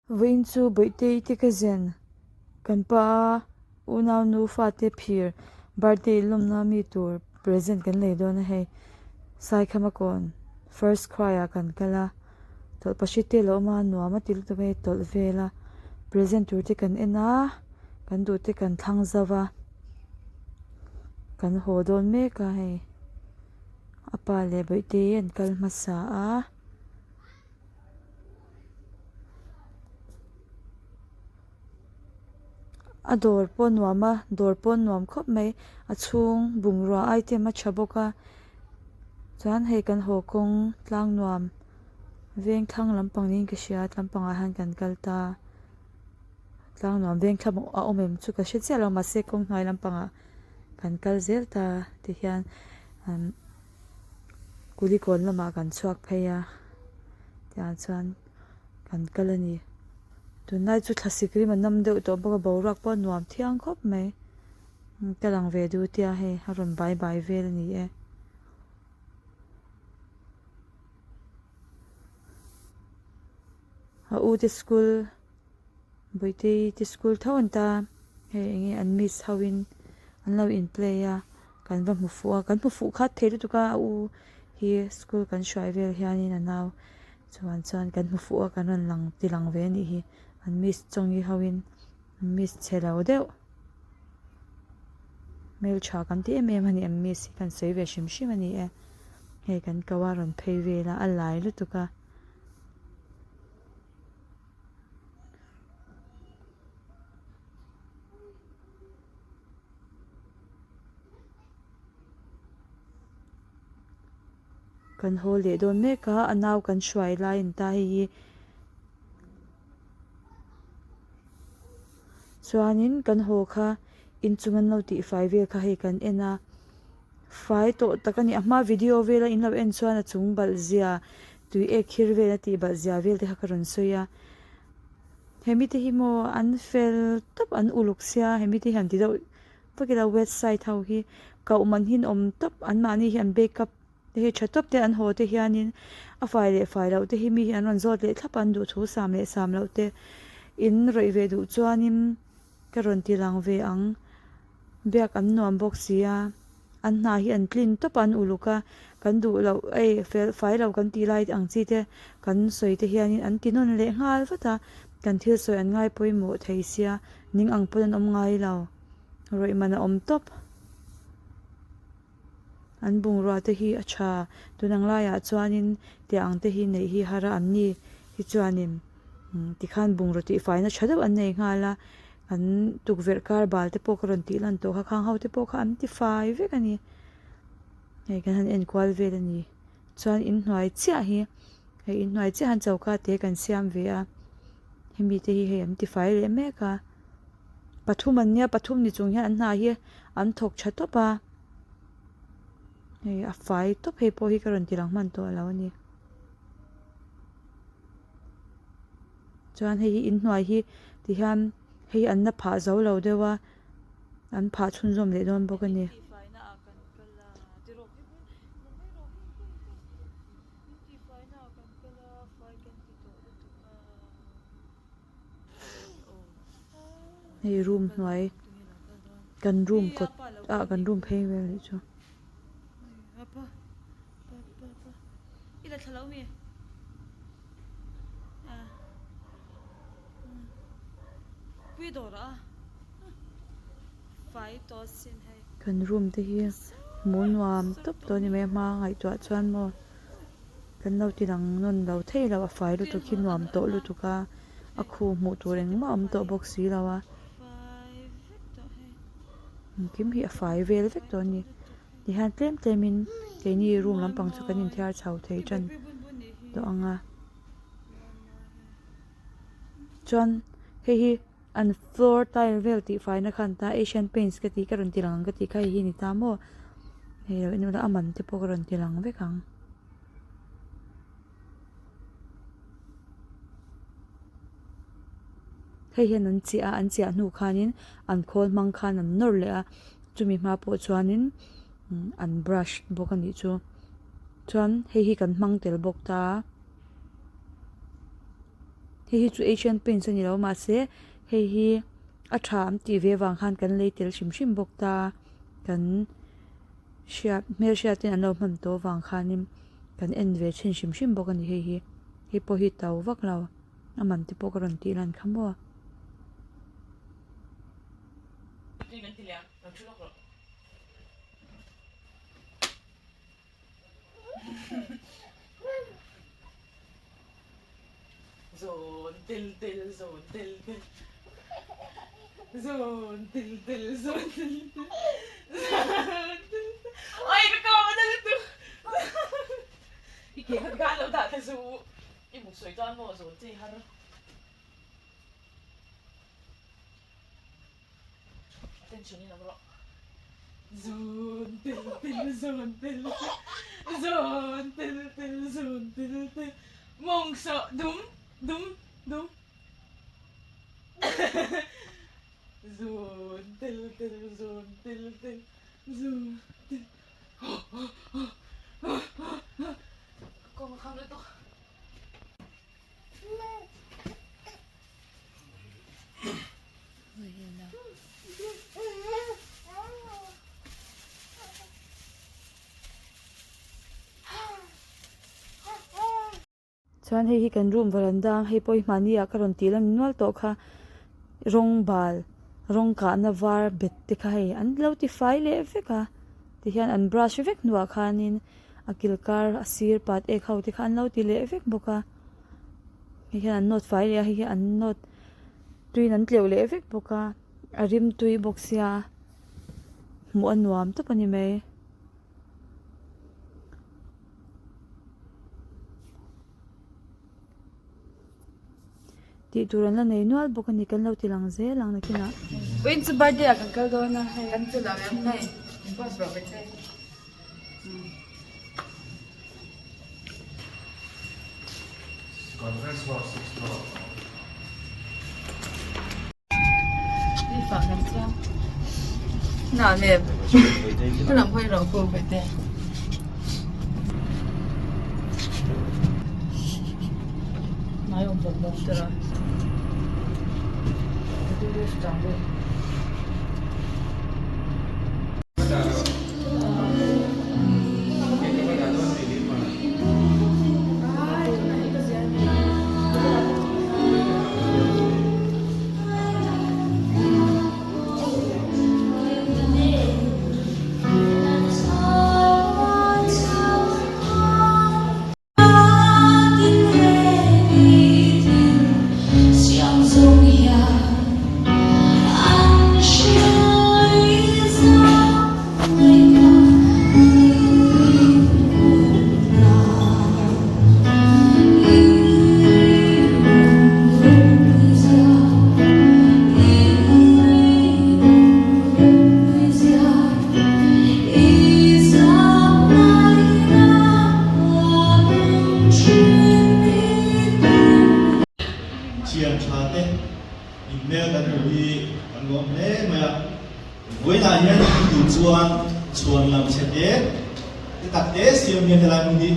Vawiin chu Bawihte te ka zen kan pa unau nu fate phir birthday lawmna mi tur present kan lei dawn a hei Saikhama kawn first cry ah kan kal a tawlhpahrit te a lo awm a nuam a ti lutuk a hei tawlh vel a present tur te kan en a kan duh te kan thlang zo va kan haw dawn mek a hei a pa leh Bawihte an kal hmasa a. A dawr pawh a nuam a dawr pawh a nuam khawp mai a chhung bungrua item a tha bawk a chuan hei kan haw kawng tlang nuam veng thlang lampang niin ka hria lampang ah hian kan kal ta tlang nuam veng thlang a awm em chu ka hre chiah lo mahse kawng hnuai lampang ah kan kal zel ta tihian umm. Kulikawn lamah kan chhuak phei a tiang chuan kan kal a ni tunlai chu thlasik rim a nam deuh tawh bawk a boruak pawh a nuam thiang khawp mai ka lang ve duh tia hei a rawn bai bai vel a ni e. A u te school Bawihte te school tho an ta hei eng nge an miss ho in an lo in play a kan va hmu fuh a kan hmu fuh khat thei lutuk a a u hi school kan hruai vel hian in a nau chuan chuan kan hmu fuh a kan rawn lang ti lang ve a nih hi an miss chawngi ho in an miss chhe lo deuh hmeltha kan ti em em a ni an miss hi kan sawi ve hrim hrim a ni e hei kan ko a rawn phei vel a a lai lutuk a. Kan haw leh dawn mek a a nau kan hruai lai an ta hei hi chuanin kan haw kha inchung an lo tihfai vel kha hei kan en a fai tawh tak a ni a hma video vela in lo en chuan a chung balh zia tui ek khir vel a tih balh zia vel te kha ka rawn sawi a hemi te hi maw an fel tawp an uluk sia hemi te hian ti deuh vak ila website ho hi koh man hi an awm tawp an mahni hi an backup te hi tha tawp te an haw te hianin a fai leh fai loh te hi mi hi an rawn zawt leh thlap a an duhthu sam leh sam loh te in rawih ve duh chuanin. Ka rawn ti lang ve ang. Biak an nuam bawk si a, an hna hi an tlin tawp a, an uluk a, kan duh loh ei fel fai lo kan tih lai ang chi te kan sawi te hianin an ti nawn leh nghal vat a, kan thil sawi an ngai pawimawh thei sia, ning ang pawn an awm ngai lo, rawih man a awm tawp. An bungrua te hi a tha, tun ang laiah chuanin tiang ang te hi neih hi har a an ni hi chuanin tikhan bungraw tihfaina tha deuh an nei nghal a, an tukverh kar bal te pawh ka rawn tih lan tawh kha khang ho te pawh kha an tifai vek a ni, hei kan han enkual vel a ni chuan inhnuai chiah hi hei inhnuai chiah hian choka te kan siam ve a hemi te hi hei an tifai leh mek a. Pathum an nia pathum ni chung hian an hna hi an thawk tha tawp a hei a fai tawp hei pawh hi ka rawn ti lang hman tawh lo a ni chuan hei hi inhnuai hi ti hian hei an la phah zo lo deuh a an phah chhunzawm leh dawn bawk a ni. Hei room hnuai kan room kawt ah kan room phei vel anih chu. Kan room te hi hmuh nuam tawp tawh a ni mai a hma ngaihtuah chuan maw. Kan lo ti lang nawn lo thei lo a fai lutuk hi nuam tawh lutuk a a khu hmuh tur engmah a awm tawh bawk si lo a engkim hi a fai vel vek tawh a ni tihian tlem tlem in keini room lampang chu kan inthiar chho thei tan tawh ang a chuan hei hi an floor tile vel tih faina khan ta asian paints ka tih ka rawn ti lang ang ka tih kha hei hi a ni ta maw hei lo en ula a man te pawh ka rawn ti lang vek ang. Hei hian an chiah a an chiah hnu khanin an khawl hmang khan an nawr leh a chumi hma pawh chuanin an brush bawk a nih chu chuan hei hi kan hmang tel bawk ta. Hei hi chu Asian Paints a ni lo mahse hei hi a tha an tih ve avang khan kan lei tel hrim hrim bawk ta kan hriat hmelhriat ten an lo hman tawh avang khanin kan en ve thin hrim hrim bawk a ni hei hi hei pawh hi to vak lo a man te pawh ka rawn tih lan kha maw. Zawn tel tel zawn tel tel zawn tel tel zawn tel tel zawn tel tel oi ka kawm a dal tu i ke khat ka lo dah ta zu i muk sawi chuan maw zawn che har Attention in rawh. Zun tel tel zun tel tel zun tel tel zun tel tel mawng sawh dum dum dum zun tel tel zun tel tel zun tel kawng a kham lutuk. Chuan hei hi kan room varanda hei pawh hi hmani ah ka rawn tih lam nual tawh kha rawng bal rawng kahna var bet te kha hei an lo ti fai leh vek a tihian an brush vek hnuah khanin a kil kar a sir pat ek ho te kha an lo ti leh vek bawk a hei hian an nawt fai leh a hei hi an nawt tuiin an tleuh leh vek bawk a a rim tui bawk sia hmuh a nuam tawp a ni mai. Tih tur an la nei nual bawk a ni kan lo ti lang zel ang nakinah. Vawiin chu birthday ah kan kal dawn a hei. Kan chu lo em hei. In post rawh bete. Conference hall sixth floor. Thian tha te inhmel kan hmu hi kan lawm hle mai a, vawiinah hian in duh chuan chhuan lam chhe te te tak te siam hian helai hmun hi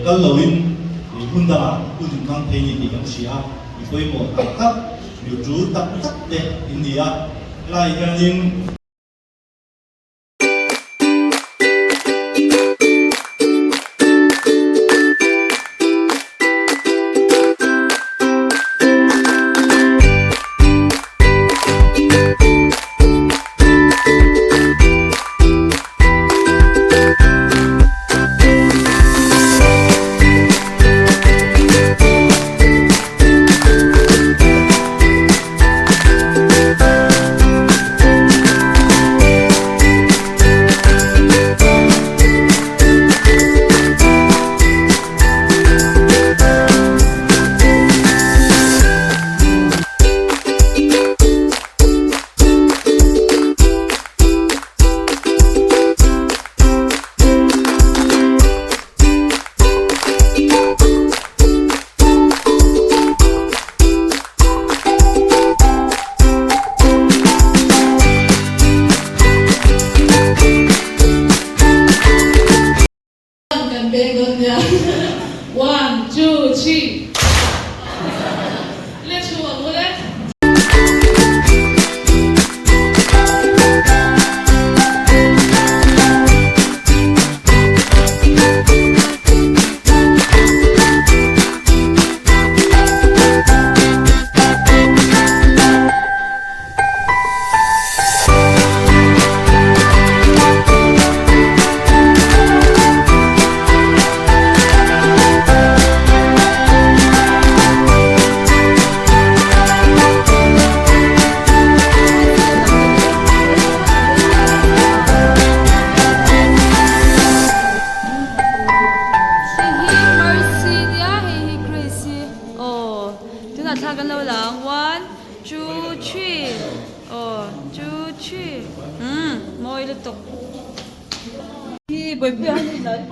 kal loin hun dangah hun in hmang thei ni tih kan hria a, mi pawimawh tak tak, mi tul tak tak te in ni a, helai hianin. Kan pek dawn nia. One, two, three.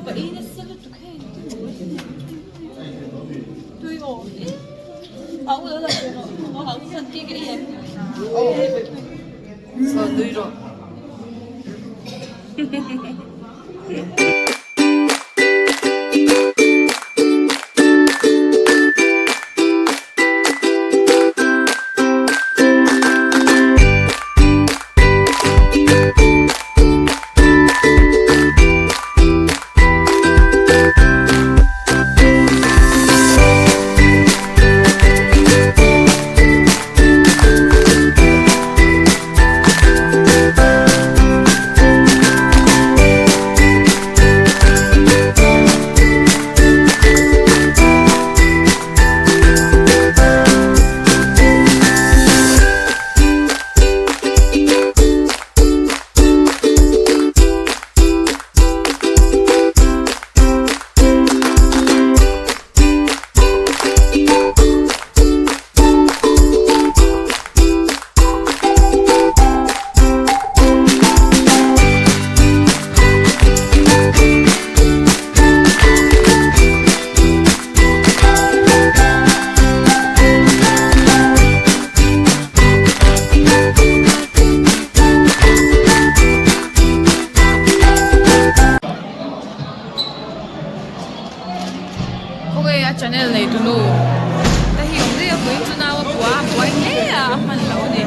Chaw ka ei nasa lutuk hei tui aw a u lo lang ve rawh a u hian cake a ei em Saw nui rawh. Khawnge a channel nei tu nu te hi awm daih a vawiin chu nau a pua a buai hle a a hman lo a ni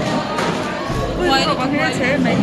buai lutuk mai.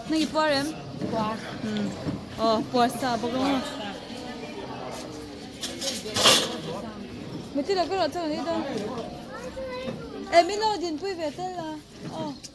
Nang i puar em? Puar. Aw puar sa bawk ang a. Miti lo ka rawh chuan an ei dawn. E min lo dinpui ve tel la. Aw.